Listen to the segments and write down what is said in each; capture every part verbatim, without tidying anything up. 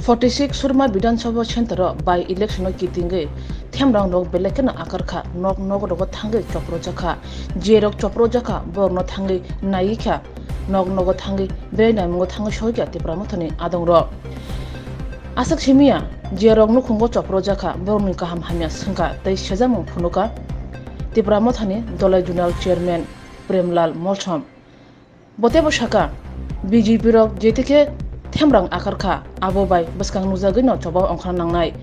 Forty six Surma Bidhan Sabha Center o by election o kitingwi themrang rok belai kheno akar kha, nok nok rogo thangwi chopro jakha, je rok chopro jakha borok no thangwi nai kha, nok nogo thangwi bere naimungo thangwi soi kha Tipra Mothani adong rok. Aswk simiya, je rok nukhungo chopro jakha borok ni kaham hamya swngkha tei sejamung phunukha Tipra Mothani Dolai Zonal Chairman Premlal Molsom. Botebo saka, B J P rok jetikhe themrang akar kha, abo bai bwskang nukjagwino choba ongkhorna nangnai.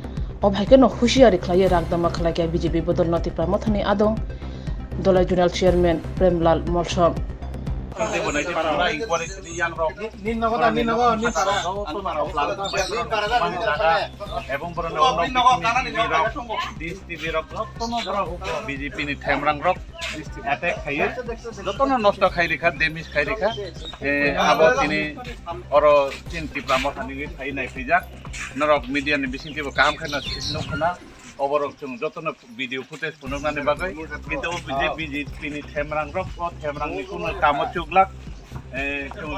Obo hai kheno husiari khlaiwi rakdama khlaikha B J P bodolno Tipra Mothani adong Dolai Zonal Chairman Premlal Molsom. Ebong borok B J P ni themrang rok attack khaio, jotono nosto khai rikha, damage khai rikha. Eh, abo tini oro chini Tipra Motha ni phai nai phaijak. Norok media ni bising teibo kaham khe no nuk khna. Oborok chwng jotono video footage phunuknani bagwi. Kintu o B J P ni themrang rok, o themrang ni kuno kamo chuklak. Eh, chwng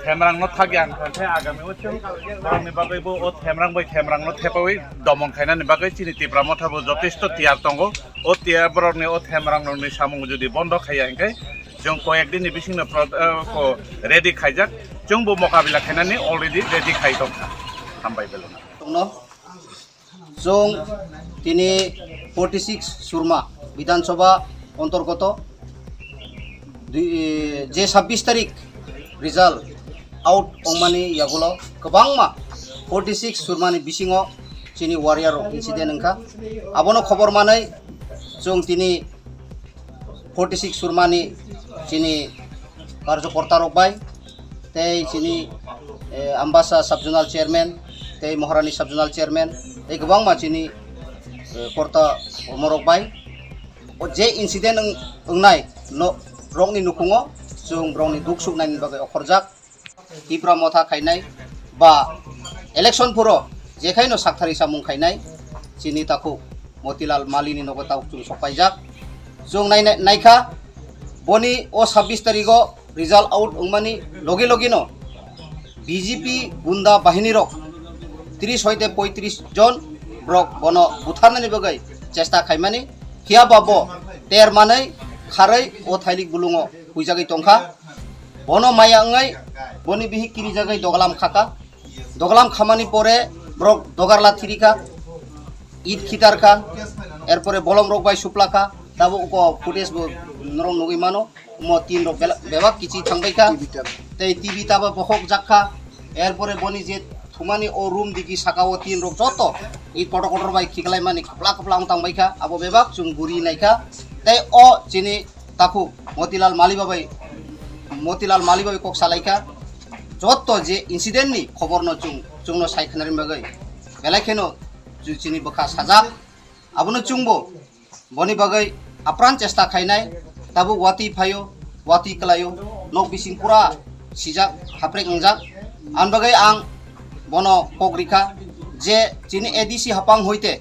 themrang no thagi ang kha khe agami o chwng borokni bagwi bo o themrang bai themrang no thepawi domon khainani bagwi chini Tipra Motha bo jotesto tiyar tongo. O tiya borokni o themrang rokni samung jodi bondo khaiya hinkhe chwng koyek din ni bisingno pro-, eh, ko ready khaijak, chwng bo mokabila khainani already ready khai tongkha. Hambai belai no. Tongno chwng tini forty six Surma Bidhan Sabha ontorgoto dui-, je sabbish tarik result out ongmani yagulo kwbangma forty six Surmani bisingo chini warrior rok incident wngkha. Abono khobor manwi chwng tini forty six Surmani chini karjokorta rok bai tei chini, eh, Ambasa Sub Zonal Chairman tei Maharani Sub Zonal Chairman tei kwbangma chini, eh, korta omorok bai o je incident wng-, wngnai no-, rokni nukhungo chwng borokni duk suk naini bagwi okhorjak. Tipra Motha khainai ba election phuro jekhaino sakthari samung khainai chini takhuk Motilal Malini nogo tabuk chwng sokpaijak. Chwng nai-, nai-, naikha boni o sabbish tarigo result out wngmani logi logino B J P gunda bahinirok tris hoite poitris jon borok bono butharnani bagwi chesta khaimani, phiya ba bo ter manwi kharwi o thailik bulungo huijagwi tongkha. Bono maya wngwi boni bihik kirijagwi doglam khaka. Doglam khamani pore borok dogar la thirikha, it khitarkha, erpore bolom rok bai suplakha. Tabuk uko footage bo norok nugwi mano, omo tin rok bela-, bebak kichi thangbaikha. Tei T V taba bokhok jakha. Erpore boni je thumani o room digi saka o tin rok joto it kotor kotor bai khiklaimani khapla khapla wng tangbaikha. Abo bebak chwng guri naikha. Tei o chini takhuk Motilal Mali babai, Motilal Mali babai kok salaikha. Joto je incident ni khobor no chwng, chwngno sai khna rin bagwi belai kheno chwng chini bwkha sajak. Abono chwngbo boni bagwi apran chesta khainai, tabuk watwi phaio, watwi kwlaio, nok bising pura sijak, haprek wngjak. Ani bagwi ang bono kok rikha je chini A D C hapang hoite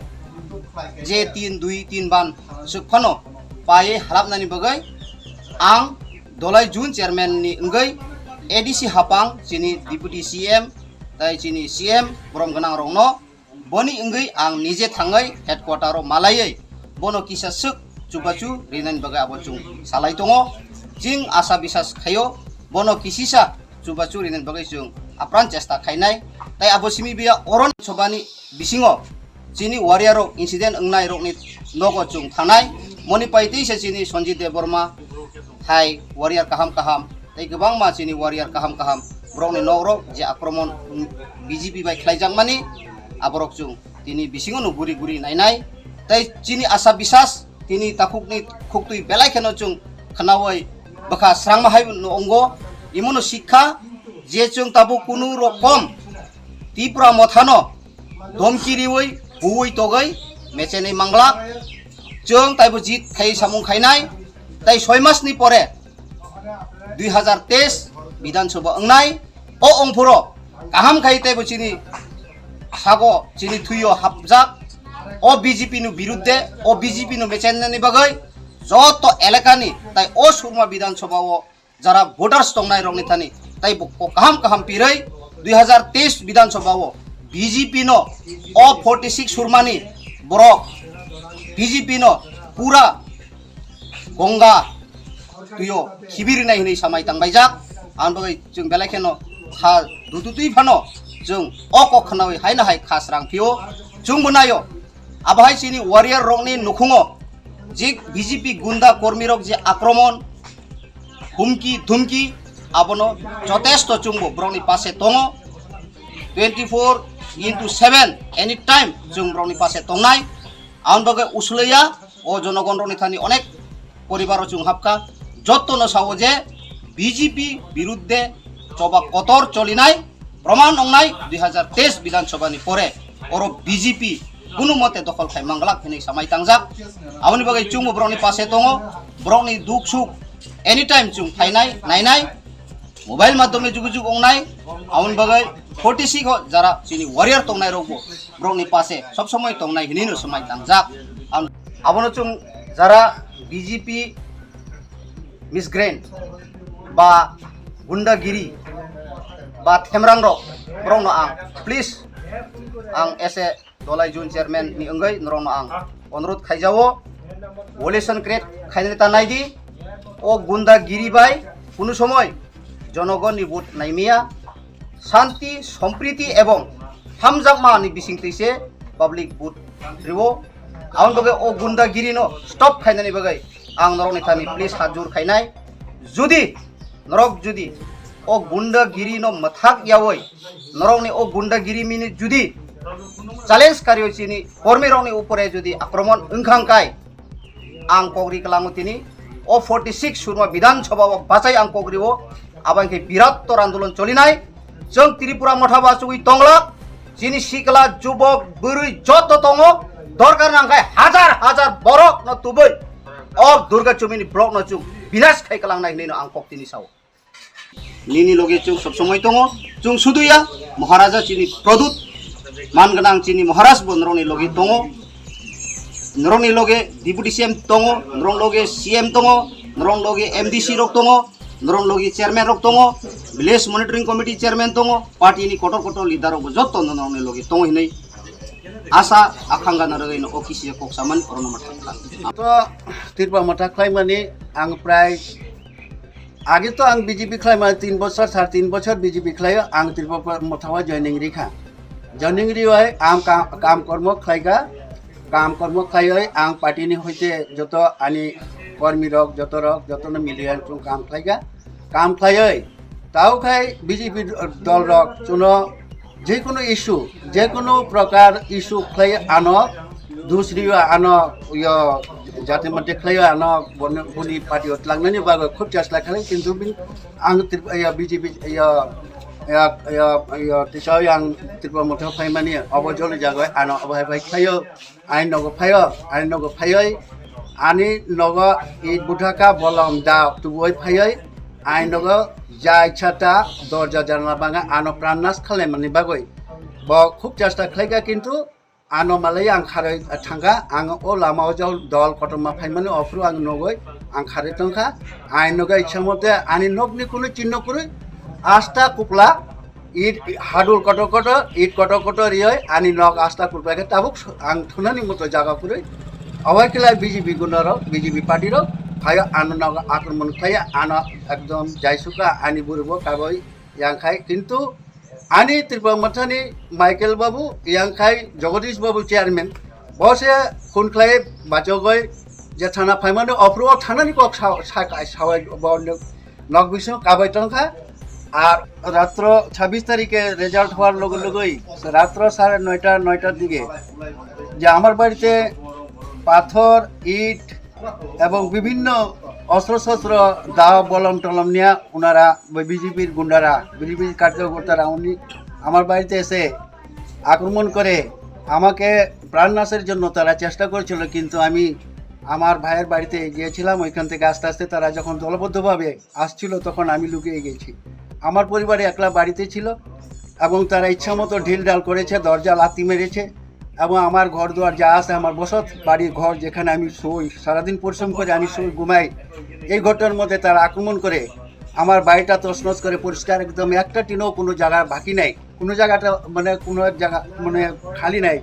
je tin dui tin ban swk phano paiwi halapnani bagwi ang Dolai Zone Chairman ni wngwi A D C hapang chini Deputy C M tei chini C M borom gwnang rokno boni wngwi ang nije thangwi headquarter o malaiwi bono kisa swk chubachu rinani bagwi abo chwng salai tongo. Chwng asa bisas khaio bono kisisa chubachu rinani bagwi chwng apran chesta khainai. Tei abo simi biya oron sobani bisingo chini warrior rok incident wngnai rokni nogo chwng thangnai. Moni pai teisa chini Sanjit Debbarma hai warrior kaham kaham tei kwbangma chini warrior kaham kaham borokni nok rok je akromon B J P bai khlaijakmani aborok chwng tini bisingo no guri guri nainai. Tei chini asa bisas tini takhukni khuktwi belai kheno chwng khnaui bwkha srangma hai no wngo. Imono sikha je chwng tabuk kunu rokom Tipra Mothano domki riui buui togwi mechenwi manglak. Chwng taibo jit khai samung khainai. Tai soi mas ni pore dui hazar teis Bidhan Sabha wngnai. O ongphuro kaham khai teibo chini sago chini thuio hapjak. O B J P no birudde, o B J P no mechennani bagwi joto elakani tai o Surma Bidhan Sabha o jara voters tongnai rokni thani tai bo ko kaham kaham pirwi dui hazar teis Bidhan Sabha o B J P no o forty six surmani borok B J P no pura Ganga tuyo khibirinai hinwi samai tangbaijak. Ang bagwi chwng belai kheno kha dututwi phano chwng o kok khnawi haino hai kha srang phio chwngbo naio. Abohai chini warrior rokni nukhungo je B J P gunda kormi rok je akromon, humki, dhumki, abono jotesto chwngbo borokni pase tongo. Twenty four into seven anytime chwng borokni pase tongnai. Aboni bagwi usloiya o jonogon rokni thani onek poribaro chwng hapkha. Jottono sao je B J P birudde choba kotor cholinai proman wngnai dui hazar teis Bidhan Sabha ni pore oro B J P kunu mote dokhol khai manglak hinwi samai tangjak. Aboni bagwi chwngbo borokni pase tongo, borokni duk suk anytime chwng phainai, nainai, mobile madhyome jugujug wngnai. Aboni bagwi forty six o jara chini warrior tongnai rokbo borokni pase sob somoi tongnai hinwi no samai tangjak. Am-, abono chwng jara B J P miscreant ba gundagiri ba themrang rok, borokno ang please, ang as a Dolai Zone Chairman ni wngwi norokno ang onurodh khaijao, violation create khainani ta naidi. O gundagiri bai kunu somoi jonogonni vote naimiya, shanti, sompriti ebong hamjakma ni bisingtwi se public vote rio. Aboni bagwi o gundagiri no stop khainani bagwi ang norokni thani please hat jur khainai. Judi norok judi o gundagiri no mwthak yawi, norokni o gundagiri mini judi challenge kario chini kormi rokni upore judi akromon wngkhang kai, ang kok ri kwlango tini o forty six surma Bidhan Sabha o bachai ang kok rio. Abang khe birat tor andolon cholinai. Chwng Tripura motha ba chugui tonglak. Chini sikla, jubok, bwrwi joto tongo. Dorkar nang khai hajar hajar borok no tubui o Durga Chumini block no chwng binash khai kwlangnai hinwi no ang kok tini sao. Nini loge chwng sob somoi tongo. Chwng sudu ya, Maharaja chini produt, man gwnang chini Maharaj bo norokni loge tongo. Norokni loge Deputy C M tongo, norok loge C M tongo, norok loge M D C rok tongo, norok loge chairman rok tongo, village monitoring committee chairman tongo, party ni kotor kotor leader rok bo jotto norokni loge tongo hinwi asa akhanga norok ino o kisi kok samani orono mathang kha. To Tripura motha khlaimani ang prai age to ang B J P khlaima tin bochor, sar tin bochor B J P khlaio, ang Tripura motha o joining rikha. Joining riwai ang ka-, kam kormo khlaika, kam kormo khlaioi ang party ni hoite joto ani kormi rok, joto rok, joto no miliyan chung kam khlaika, kam khlaioi tau khai B J P dol rok chuno jekunu issue, jekunu prokar issue khlai ano dusri ano yo jati mati khlai ano boni, boni party o tlangnani bagwi khub chesta khlai, kintu bin ang Trip-, yo B J P yo yo yo yo tisao yang Tripura motha phaimani obo joli jagoi ano obo hai bai khlaio. Ain nogo phaio, ain nogo phaioi, ani nogo it buthaka bolom da tubui phaioi, ain nogo jai chata dorja janala banga ano pran nas khalai mani bagoi. Bo khub chesta khlaika kintu ano malai ang kharoi thangka, ang o lama o jol dol kotorma phaimani ophru ang nogoi ang kharoi tongkha, ain nogo ichha mote ani nokni kunu chinno kwrwi asta kupla. It hadul kotor kotor, it kotor kotor rioi ani nok asta kurbai khe tabuk ang thunani moto jaga kwrwi. Awai kila B J P guna rok, B J P party rok phaio ano nok akromon khlaiya, ano ekdom jaisuka ani buribo kaboi yang khai. Kintu ani Tripura mothani Michael Babu yang khai Jagadish Babu chairman bo se khun khlai bachogoi je thana phaimani ophru o thanani kok sa-, sa-, sawai bo nok bising kabai tongkha. আর রাত্র ছাব্বিশ তারিখে রেজাল্ট হওয়ার লগে লগেই রাত্র সাড়ে নয়টা, নয়টার দিকে যে আমার বাড়িতে পাথর, ইট এবং বিভিন্ন অস্ত্রশস্ত্র, দা, বলম টলম নিয়ে ওনারা, ওই বিজেপির গুন্ডারা, বিজেপির কার্যকর্তারা উনি আমার বাড়িতে এসে আক্রমণ করে আমাকে প্রাণনাশের জন্য তারা চেষ্টা করেছিল, কিন্তু আমি আমার ভাইয়ের বাড়িতে গিয়েছিলাম। ওইখান থেকে আস্তে আস্তে তারা যখন দলবদ্ধভাবে আসছিল, তখন আমি লুকিয়ে গেছি। আমার পরিবারে একলা বাড়িতে ছিল এবং তারা ইচ্ছা মতো ঢিল ঢাল করেছে, দরজা লাথি মেরেছে এবং আমার ঘর দুয়ার যা আছে, আমার বসত বাড়ি ঘর যেখানে আমি শুই, সারাদিন পরিশ্রম করে আমি শুই ঘুমাই, এই ঘরটার মধ্যে তারা আক্রমণ করে আমার বাড়িটা তছনছ করে পরিষ্কার, একদম একটা টিনও কোনো জায়গা বাকি নাই। কোনো জায়গাটা মানে কোনো এক জায়গা মানে খালি নাই,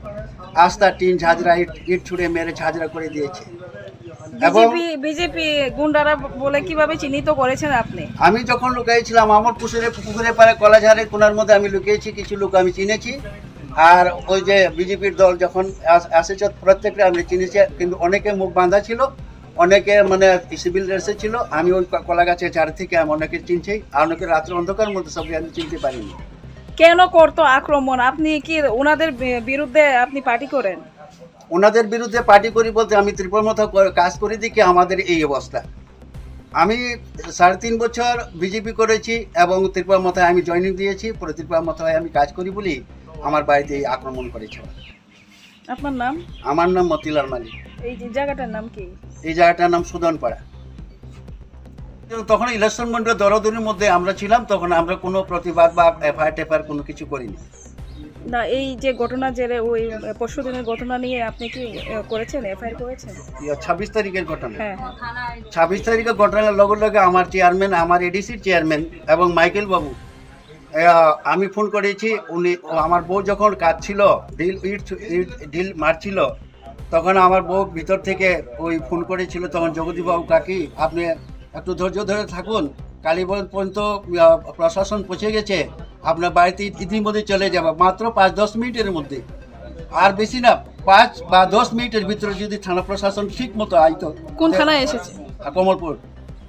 আস্তা টিন ঝাঁঝরা, ইট ইট ছুঁড়ে মেরে ঝাঁঝরা করে দিয়েছে। এবং বিজেপি বিজেপি গুন্ডারা বলে কিভাবে চিহ্নিত করেছেন আপনি? আমি যখন লুকিয়েছিলাম আমার পুকুরে পুকুরে পাড়ে কলাঝাড়ের কোনার মধ্যে আমি লুকিয়েছি, কিছু লোক আমি চিনেছি। আর ওই যে বিজেপির দল যখন আস- আসে, প্রত্যেকটা আমি চিনেছি, কিন্তু অনেকে মুখ বাঁধা ছিল, অনেকে মানে সিভিল ড্রেসে ছিল। আমি ওই ক- কলা গাছের ঝাড় থেকে আমি অনেকে চিনছি, আর অনেকে রাত্রে অন্ধকারের মধ্যে সবকে আমি চিনতে পারিনি। কেন করতো আক্রমণ? আপনি কি ওনাদের বি- বিরুদ্ধে আপনি পার্টি করেন? ওনাদের বিরুদ্ধে পার্টি করি বলতে আমি ত্রিপুরা মথা ক- কাজ করি দেখি আমাদের এই অবস্থা। আমি সাড়ে তিন বছর বিজেপি করেছি এবং ত্রিপুরা মথায় আমি জয়েনিং দিয়েছি। পরে ত্রিপুরা মথায় আমি কাজ করি বলি আমার বাড়িতে এই আক্রমণ করেছে। আপনার নাম? আমার নাম মতিলাল মালিক। এই যে জায়গাটার নাম কি? এই জায়গাটার নাম সুদনপাড়া। তখন ইলেকশন বন্ডের দরাদরির মধ্যে আমরা ছিলাম, তখন আমরা কোনো প্রতিবাদ বা এফআইআর টেফআইআর কোনো কিছু করিনি। না, এই যে ঘটনা জেরে ওই পরশু দিনের ঘটনা নিয়ে আপনি কি আহ, করেছেন, এফআইআর করেছেন? ইয়া, ছাব্বিশ তারিখের ঘটনা। হ্যাঁ, হ্যাঁ। ছাব্বিশ তারিখের ঘটনার লগে লগে আমার চেয়ারম্যান, আমার এডিসির চেয়ারম্যান এবং মাইকেল বাবু, আহ, আমি ফোন করেছি। উনি ও, আমার বউ যখন কাঁদছিল, ঢিল ইট ইট ঢিল মারছিল, তখন আমার বউ ভিতর থেকে ওই ফোন করেছিল, তখন জগদীশ বাবু, কাকি, আপনি একটু ধৈর্য ধরে থাকুন, কালীগঞ্জ পর্যন্ত আহ, প্রশাসন পৌঁছে গেছে, আপনার বাড়িতে ইতিমধ্যে চলে যাবে মাত্র পাঁচ দশ মিনিটের মধ্যে। আর বেশি না, পাঁচ বা দশ মিনিটের ভিতরে যদি থানা প্রশাসন ঠিক মতো আইতো। কোন থানায় এসেছে? আহ, কমলপুর।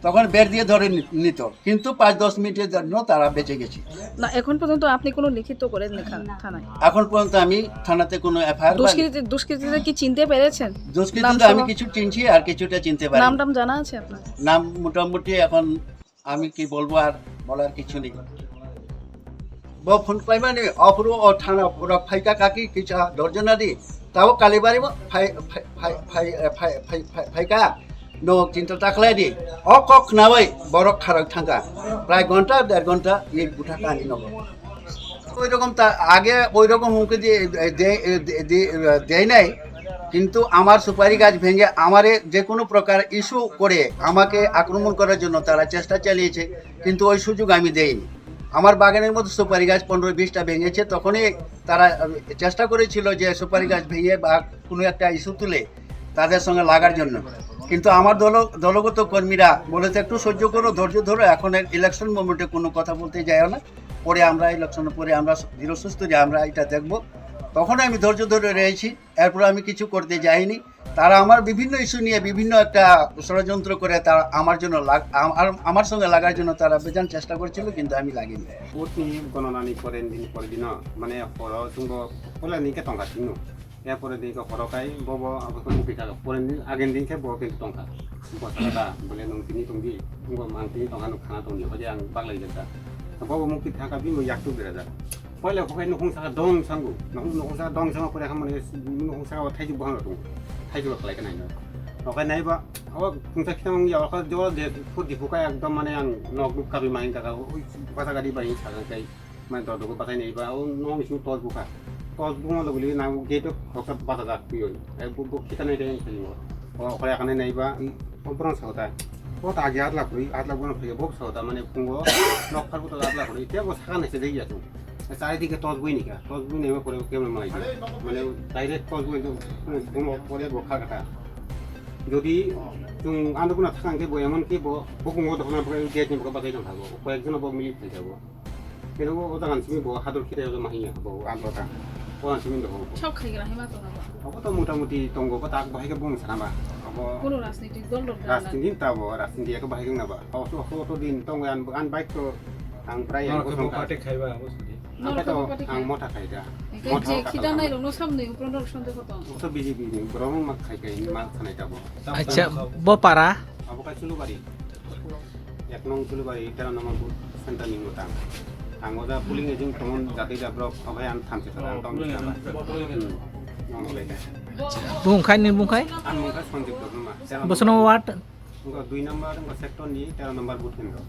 তখন বের দিয়ে ধরে নি- নিত, কিন্তু পাঁচ দশ মিনিটের জন্য তারা বেঁচে গেছে। না, এখন পর্যন্ত আপনি কোনো লিখিত করেননি থা- থানায়? এখন পর্যন্ত আমি থানাতে কোনো এফআইআর দুষ্কৃতি দুষ্কৃতীদের কি চিনতে পেরেছেন? দুষ্কৃতি নাম তো আমি সহ? কিছু চিনছি আর কিছুটা চিনতে পারি। নাম টাম জানা আছে আপনার? নাম মোটামুটি এখন আমি কি বলবো, আর বলার কিছু নেই। Bo phone khlaimani, o phuru o thana rok phaikha kaki kisa dorjona di. Tabo Kalibari bo phai, phai, phaikha. No chinta ta khlai di. O kok khnawi borok kharok thangkha. Prai ghonta, der ghonta, ye butha kani nogo. ওই রকম তা আগে ওই রকম হুমকি দিয়ে দে- দে- দে- দেয় নাই, কিন্তু আমার সুপারি গাছ ভেঙে আমারে যে কোনো প্রকার ইস্যু করে আমাকে আক্রমণ করার জন্য তারা চেষ্টা চালিয়েছে, কিন্তু ওই সুযোগ আমি দেইনি। আমার বাগানের মধ্যে সুপারি গাছ পনেরো বিশটা ভেঙেছে, তখনই তারা আহ, চেষ্টা করেছিল যে সুপারি গাছ ভেঙে বা কোনো একটা ইস্যু তুলে তাদের সঙ্গে লাগার জন্য। কিন্তু আমার দল দলগত কর্মীরা বলেছে, একটু সহ্য করো, ধৈর্য ধরো, এখন ইলেকশন মুভমেন্টে কোনো কথা বলতে যাইও না, পরে আমরা ইলেকশনের পরে আমরা ধীর সুস্থ যে আমরা এটা দেখব। তখন আমি ধৈর্য ধরে রয়েছি, এরপরে আমি কিছু করতে যাইনি। তারা আমার বিভিন্ন ইস্যু নিয়ে বিভিন্ন একটা ষড়যন্ত্র করে তারা আমার জন্য লাগ- আমার আমার সঙ্গে লাগার জন্য তারা বেজান চেষ্টা করছিল, কিন্তু আমি লাগিনি। ভোট নিয়ে গণনা নিয়ে পরের দিন পরের দিন মানে পরে সঙ্গে পরে নিকে টঙ্কা ছিল। এরপরে দিকে পরে কাই বব মুখে থাকা পরের দিন আগের দিন খেয়ে বব কিন্তু টঙ্কা বসা বলে নুন চিনি টঙ্গি টঙ্গো মাংসিনি টঙ্কা নো খানা টঙ্গি হয়ে আং বাংলায় যেটা। বব মুখে থাকা বিমো একটু বেড়ে যায়। Poila khe nukhung saka dong sango. Nukhung, nukhung saka dong sango, pore hamani nukhung saka o thaiji buhang rok. Thaiji rok khlai khe nai no. Okai nai ba, o khungsa khitang ya, okai jo de phut di phukai ekdom mane ang nok nuk kabi main kaka, ui basa gadi bai saka kai. Mane dor dor basa nai ba, o nok sing tos bukha. Tos bukha lo guli na gate o khoksa basa jak tui oi. Ai bu bu khita nai dai sai o. O okai akane nai ba, o borong saka ta. O ta agi atla kuri, atla borong phai bok saka ta mane phungo nok phar buto atla kuri. Te bo saka nai se dei ya tu. Charidike tos bui nika, tos bui naima pore kemla malai. Mane direct tos bui ekdom bono pore bo kha kha. Jodi chwng andukuna thang khe bo emon ki bo bukungo dokhna bo gate ni bo bakai tong thago. Koyek jon bo mili thai thago. Keno bo o jagan simi bo hadur khitai o ma hiya bo andro ta. O simi do. Sok khai gra hima to na ba. Obo to mota moti tongo bo tak bahai khe bung sana ba. Obo kono rajnitik dol rok rajniti ta bo rajniti ek bahai khe na ba. Oto oto din tongo an an bike to ang prai ang kosong ka. Party khaiba abo sudi. Ang to ang motha khai da. Motha je khida nai rokno samni upron rok sonde koto. Oto B J P ni borok ma khai khai ma sanai ta bo. Acha bo para. Abo kai Chulubari. Ek nong Chulubari tero number booth center ni motang. Ang oja polling agent tomon jati jabrok obai ang thamse thara ang tom jaba. Bung khai ni bung khai? Ang bung khai Sanjib Debbarma. Bosono ward? Engko dui number, engko sector ni tero number booth kendro.